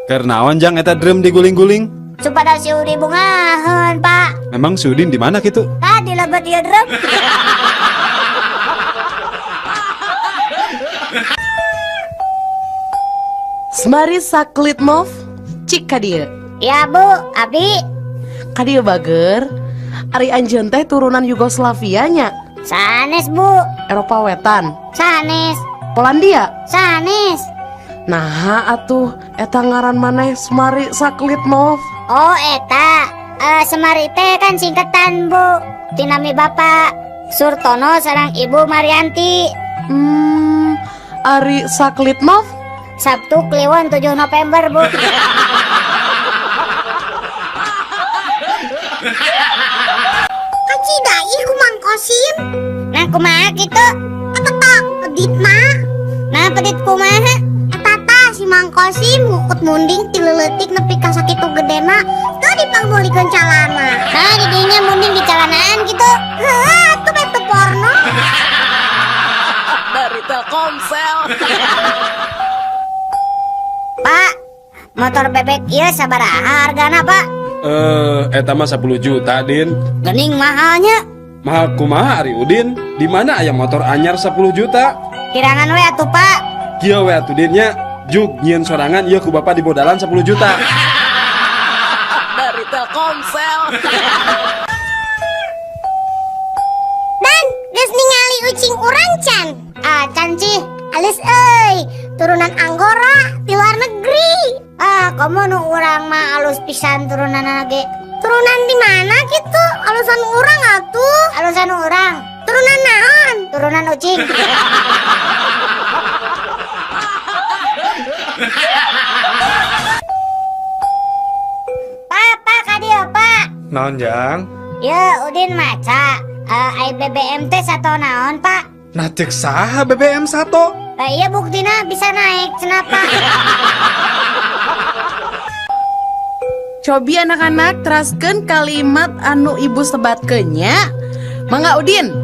Keur naon jang eta drum diguling-guling? Supada si Udi bungaheun, Pak. Memang si Udin di mana kitu? Tah di lebet ieu drum. Semari Saklitmov cik ka dieu. Ya, Bu, abdi Ka dieu bager. Ari anjeun teh turunan Yugoslavia nya, sanes, Bu. Eropa Wetan, Sanes, Polandia. sanes. Nah, atuh eta ngaran maneh Semari Saklitmov. Oh, eta. Semari teh kan singkatan, Bu. Tinami Bapak Surtono sareng Ibu Marianti. Ari Saklitmov Sabtu Kliwon 7 November, Bu. Kacida ih ku Mang Kosim. Nah, kumaha kitu? Eta tah pedit mah. Nah, pedit kumaha? Eta tah si Mang Kosim ngukut munding ti leuletik nepi ka sakitu gedena teu dipangbolikeun calana. Nah, didinya munding di calanaan gitu. Heuh, atuh bete porno. Dari Telkomsel. Pak, motor bebek ieu sabaraha hargana, Pak? Eta mah 10 juta, Din. Gening mahalnya. Mahal kumaha ari Udin? Di mana aya motor anyar 10 juta? Kirangan we atuh, Pak. Kieu we atuh Din nya. Jug nyieun sorangan ieu ku bapak dibodalan 10 juta. Dari Telkomsel. Dan geus ningali ucing urang can. Ah, can cih. Alus euy, turunan Anggora di luar negeri. Ah, komo nu urang mah alus pisan turunanna ge. Turunan di mana gitu? Alusan urang atuh. Alusan urang, Turunan naon? Turunan ucing. Pak, Pak, ka dieu, Pak. Naon jang? Ya, Udin maca. Ai BBM teh sato naon, Pak? Nah cek saha BBM sato? Iya buktina bisa naik, cenah, Pak. Cobi anak-anak teraskeun kalimat anu ibu sebatkeun nya. Mangga Udin.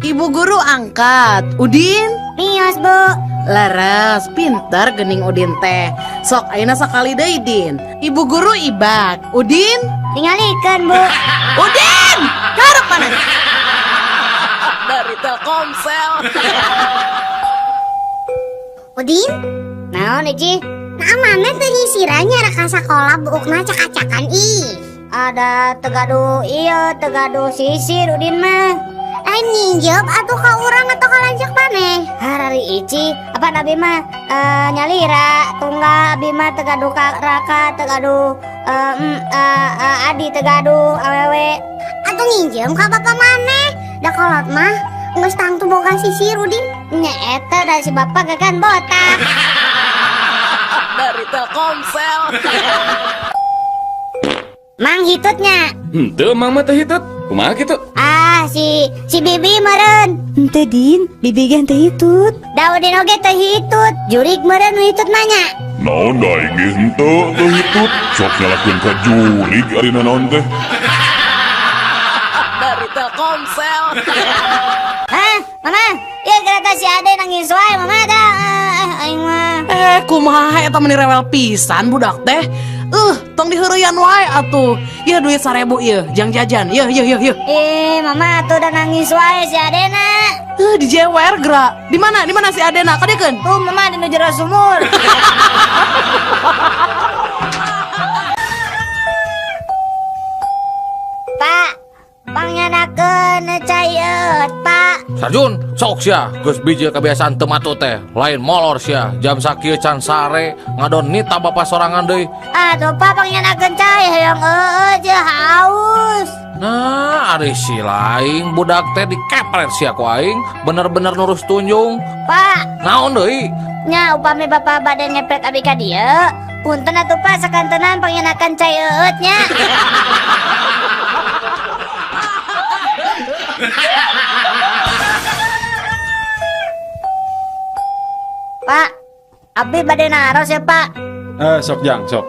Ibu guru angkat. Udin Mios, Bu. Laras, pintar gening Udin teh. Sok ayeuna sakali deui Din. Ibu guru ibak. Udin, Tingalikeun, Bu. Udin, karep mana? Dari Telkomsel. Udin, Naon, Ici? nah mana teu nyisirannya raka sakola buukna cak-cakan ih. Ada tegadu iya, tegadu sisir Udin mah. Lain nginjep atuh ka urang atau ka lanceuk maneh. Harari Ici, apa nabi mah nyalira, tunggal abi mah tegadu ka raka, tegadu adi tegadu awewe. Atuh nginjem ka bapak maneh. Da kolot mah geus tangtu boga sisir Udin. Nya eta da si bapak gagan botak. Dari Telkomsel. Mang hitutnya. Henteu mang mah teu hitut. Kumaha kitu? Ah, si si Bibi meureun. Henteu Din, bibi ge henteu hitut. Da Udin oge teu hitut. Jurik meureun nu hitut mah nya. Naon da aing ge henteu teu hitut. Sok nyalakeun ka jurig ari nanaon teh. Dari Telkomsel. Hah, Mama? Ya kereta si Ade nangis wae, Mama dah. Aing mah. Kumaha eta meni rewel pisan budak teh. Tong diheureyan wae atuh. Yeuh duit 1000 ieu, jang jajan. Yeuh yeuh yeuh yeuh. Eh, Mama tuh udah nangis wae si Adena. Dijewer geura. Di mana? Di mana si Adena? Kadiekeun. Tuh Mama di nu jero sumur. Pak, pangyanakeun cai eut, Pak. Sarjun, sok sia, geus bijil kebiasaan teu matut teh. Lain molor sia, jam sakieu can sare, ngadon nita bapak sorangan deui. Aduh, Pak, pangyanakeun cai hoyong eueuh jeung haus. Nah, ari si lain budak teh dikepret sia ku aing, bener-bener nurus tunjung. Pak, Naon deui? Nya upami bapak bade ngepret abi ka dieu, punten atuh Pak sakantenan pangyanakeun cai eueut nya. Pak, abi bade naros ya Pak. Sok jang, sok.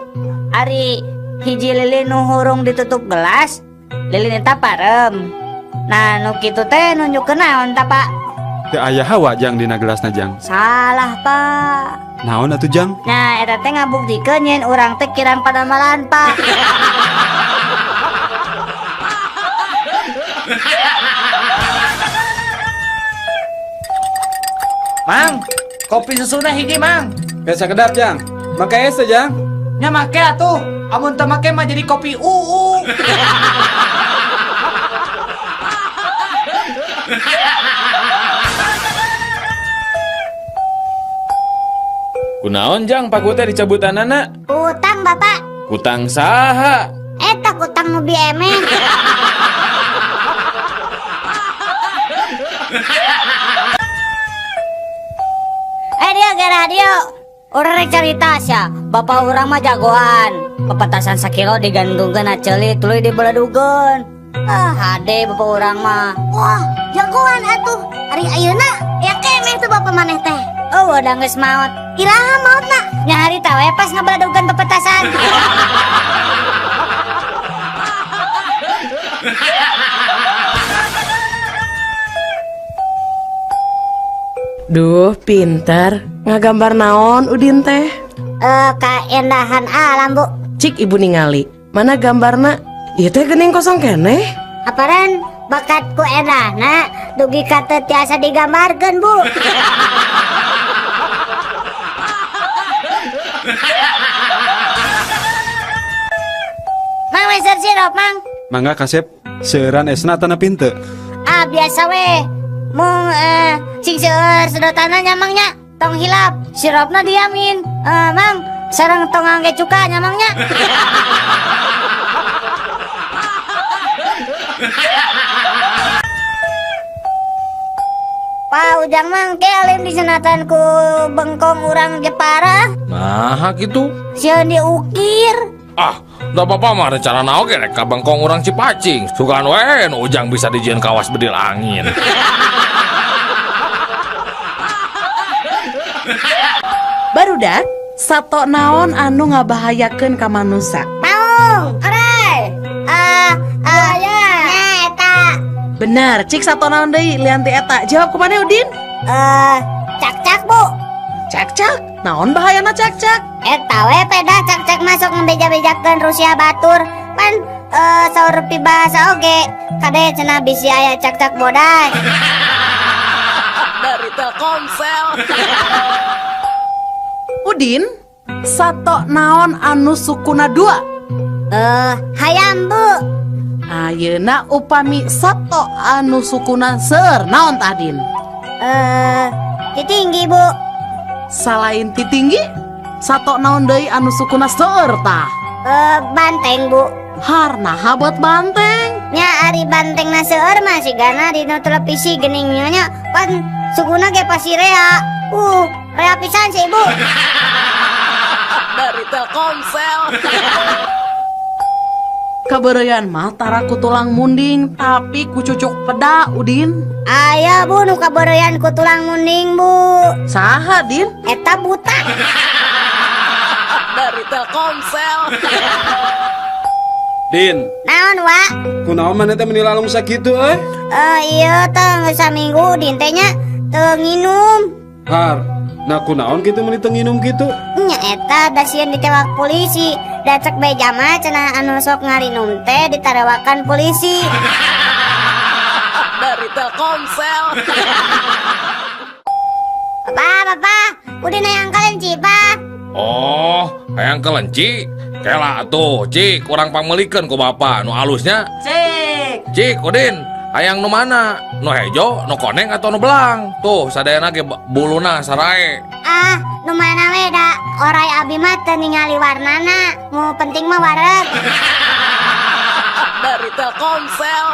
Ari hiji lilin nu hurung ditutup gelas, lilin eta parem. Nah, nu kitu teh nunjukkeun naon ta Pak? Teu aya hawa jang dina gelasna jang. Salah Pak. Naon atuh, Jang? Nah, eta teh ngabuktikeun nyen urang teh kirang padamalan, Pak. Mang, kopi susuna hiji, Mang. Biasa kedap, Jang. Make es teh, Jang. Nya make atuh. Amun teu make mah jadi kopi uu. Kunaon Jang paku teh dicabutanana? Utang, Bapak. Kutang saha? Eta kutang nu biemeh. Eh dia ke radio. Urang rek carita sia. Bapak urang mah jagoan. Pepetasan sakilo digantungkeun na ceuli tuluy dibeledugeun. Ah, hade bapak urang mah. Wah, jagoan atuh. Ari ayeuna ya keneh tuh bapak maneh teh. Oh, udah geus maot. Iraha maotna? Nya harita we pas ngabeledugeun pepetasan. Duh, pinter. Ngagambar naon Udin teh? Eh, kaendahan alam, Bu. Cik ibu ningali. Mana gambarna? Ieu teh geuning kosong keneh. Aparan bakat ku endahna dugi ka teu tiasa digambarkeun, Bu. Mang meser sirup, Mang. Mangga kasep, seueuran esna tanah pinte. Ah, biasa we. Mung sing seueur sedotanna nya, Mang nya. Tong hilap, sirupna diamin. Eh, Mang, sareng tong ngangge cuka nya, Mang nya. Pak Ujang mang ke alim disenatan ku bengkong urang Jepara. Nah, gitu. Sieun diukir. Ah, da bapak mah rencana oge rek ka bengkong urang Cipacing. Sugan we nu Ujang bisa dijieun kawas bedil angin. Barudak, sato naon anu ngabahayakeun ka manusa? Maung, orai. Ah, ah, ya. Nah, eta. Benar, cik sato naon deui lian ti eta. Jawab kumaha Udin? Eh, cak-cak, Bu. Cak-cak. Naon bahayana cak-cak? Eta we peda cak-cak masuk ngebeja-bejakeun Rusia batur. Pan saur pibahasa oge. Kade cenah bisi aya cak-cak bodas. Dari Telkomsel. Udin, sato naon anu sukuna dua? Hayam, Bu. Ayeuna upami sato anu sukuna seueur naon tah, Din? Titinggi, Bu. Salain titinggi, sato naon deui anu sukuna seueur tah? Banteng, Bu. Harnaha buat banteng? Nya ari banteng na seueur mah sigana dina televisi geuning nya pan sukuna ge pasti rea. Rea pisan sih, Ibu. Dari Telkomsel. Kabeureuyan mah tara ku tulang munding tapi ku cucuk peda, Udin. Aya, Bu, nu kabeureuyan ku tulang munding, Bu. Saha, Din? Eta buta. Dari Telkomsel. Din, Naon, Wa? kunaon maneh teh meni lalung sakitu euy? Iya teh geus saminggu Udin teh nya teu nginum. Har, nah kunaon kitu meni teu nginum kitu? Nya eta da sieun ditewak polisi. Da cek beja mah cenah anu sok ngarinum teh ditarewakan polisi. Dari Telkomsel. Papa, papa, Udin hayang kelenci, Pak. Oh, hayang kelenci? Kela atuh, Cik, kurang pangmelikeun ku bapak nu alusnya. Cik. Cik, Udin, hayang nu mana? Nu hejo, nu koneng atau nu belang? Tuh, sadayana ge buluna sarae. Ah, nu mana we da orai abi mah teu ningali warnana. Nu penting mah wareg. Dari Telkomsel.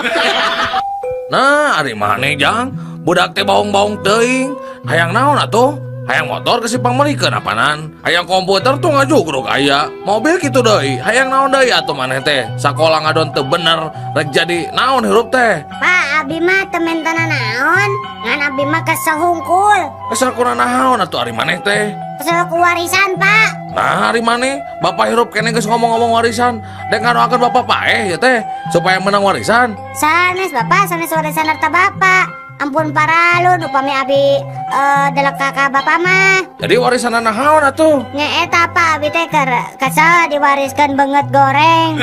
Nah, ari maneh Jang? Budak teh baung-baung teuing. Hayang naon atuh? Hayang motor ke si pangmelikeun apanan? Hayang komputer tuh ngajugruk aya. Mobil kitu deui. Hayang naon deui atuh maneh teh? Sakola ngadon teu bener, rek jadi naon hirup teh? Pak, abi mah teu mentana naon. Ngan abi mah kesel hungkul. Kesel kuna naon atuh ari maneh teh? Kesel ku warisan, Pak. Nah, ari maneh bapak hirup keneh geus ngomong-ngomong warisan. Dek ngadoakeun bapak paeh ya teh supaya menang warisan. Sanes bapak, sanes warisan harta bapak. Ampun paralun upami abi delek ka bapak mah. Jadi warisan naon atuh? Nya eta Pak, abi teh keur kesel diwariskeun beungeut goreng.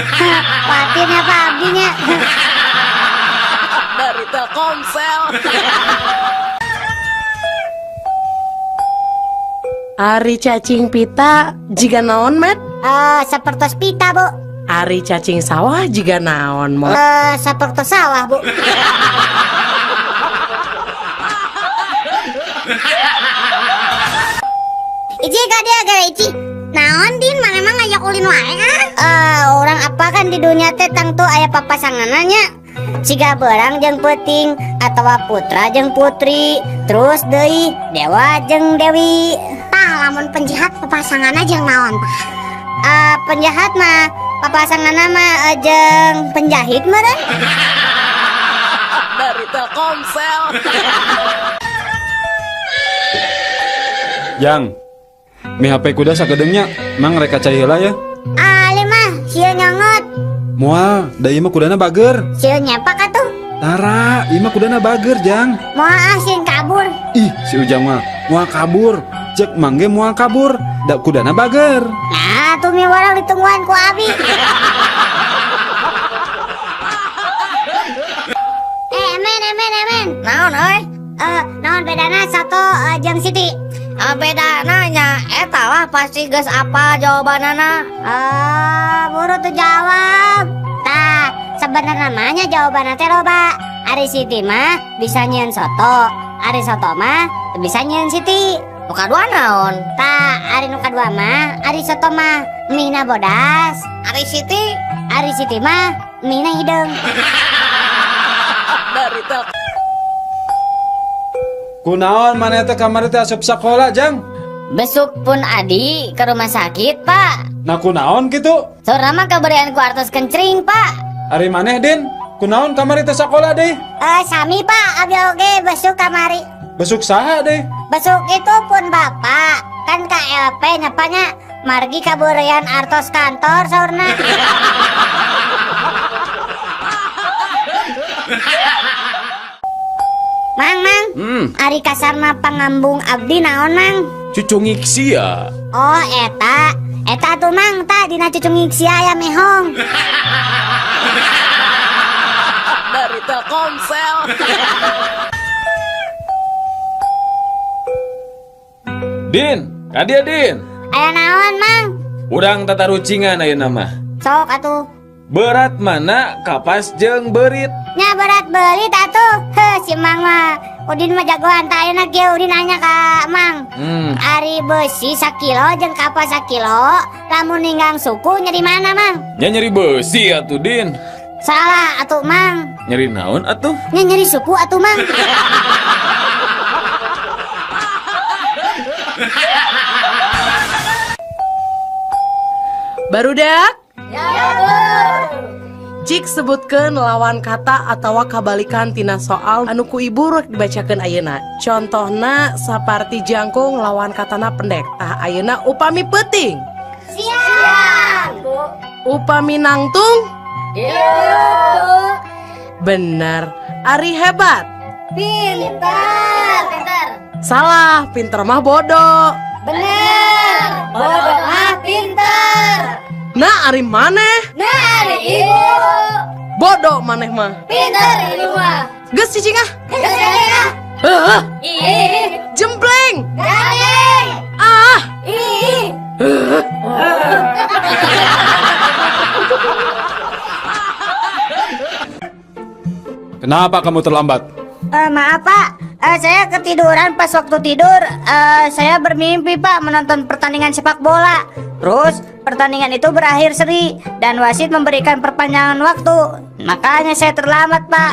Kuatir nya Pak abdi nya. Dari Telkomsel. Ari cacing pita jiga naon, Met? Sapertos pita, Bu. Ari cacing sawah jiga naon, Mot? Sapertos sawah, Bu. Ici ka dia gara Ici. Naon Din, mana emang ngajak ulin wae ah? Orang apa kan di dunia teh tangtu aya papasanganna nya. Siga beurang jeung peuting atawa putra jeung putri, terus deui dewa jeung dewi. Tah lamun penjahat papasanganna jeung naon tah? Penjahat mah papasanganna mah jeung penjahit meureun. Dari Telkomsel. Jang, mi HP kuda sagedeungnya, mang reka cai heula ya. Ali mah sieun nyongot. Moal, da ieu mah kudana bager. Sieun nyepak atuh. Tara, ieu mah kudana bager, Jang. Moal ah sieun kabur. Ih, si Ujang mah moal kabur. Cek mang ge moal kabur, da kudana bager. Nah, tuh mi warang ditungguan ku abi. Emen. Naon euy? Naon bedana soto jeung Siti? Bedana nya eta lah pasti geus apa jawabanana. Buru tuh jawab. Tah, sebenarnya namanya jawabanna teh loba. Ari Siti mah bisa nyieun soto, ari soto mah teu bisa nyieun Siti. Nu kadua naon? Tah, ari nu kadua mah ari soto mah mina bodas. Ari Siti? Ari Siti mah mina hideung. Dari tel. Kunaon maneh teh kamari teh asup sakola, Jang? Besuk pun adi ke rumah sakit, Pak. Nah kunaon kitu? Saurna mah kaberian ku artos kencring, Pak. Ari maneh, Din? Kunaon kamari teh sakola deh? Sami, Pak, abi oge besuk kamari. Besuk saha deh? Besuk itu pun Bapak. Kan KLP nyapanya margi kaburian artos kantor saurna. Mang, ari kasarna pangambung abdi naon, Mang? Cucungik sia. Oh, eta. Eta tuh, Mang, ta dina cucungik sia aya mehong. Dari Telkomsel. Din, kadia Din. Aya naon, Mang? Urang tatarucingan ayeuna mah. Sok atuh. Berat mana kapas jeung beurit? Nya berat beurit atuh. Heuh, si Mang mah. Udin mah jagoan tah ayeuna kieu Udin nanya ka Mang. Ari beusi sakilo jeung kapas sakilo, lamun ninggang suku nyeri mana, Mang? Nya nyeri beusi atuh, Din. Salah atuh, Mang. Nyeri naon atuh? Nya nyeri suku atuh, Mang. Barudak? Ya, Bu. Cik sebutkeun lawan kata atawa kabalikan tina soal anu ku ibu rek dibacakeun ayeuna. Contohna saparti jangkung lawan katana pendek. Tah ayeuna upami peuting. Siap, Bu. Upami nangtung? Iya, Bu. Bener. Ari hebat. Pinter. Pinter. Salah, pinter mah bodoh. Bener. Bodoh mah pinter. Nah, ari maneh? Nah, ari ibu. Bodoh maneh mah. Pinter ibu mah. Geus cicing ah. Geus cicing ah. Heuh. Ih. Jempleng. Gandeng. Ah. Ih. Kenapa kamu terlambat? Maaf, Pak. Saya ketiduran pas waktu tidur. Saya bermimpi, Pak, menonton pertandingan sepak bola. Terus pertandingan itu berakhir seri dan wasit memberikan perpanjangan waktu. Makanya saya terlambat, Pak.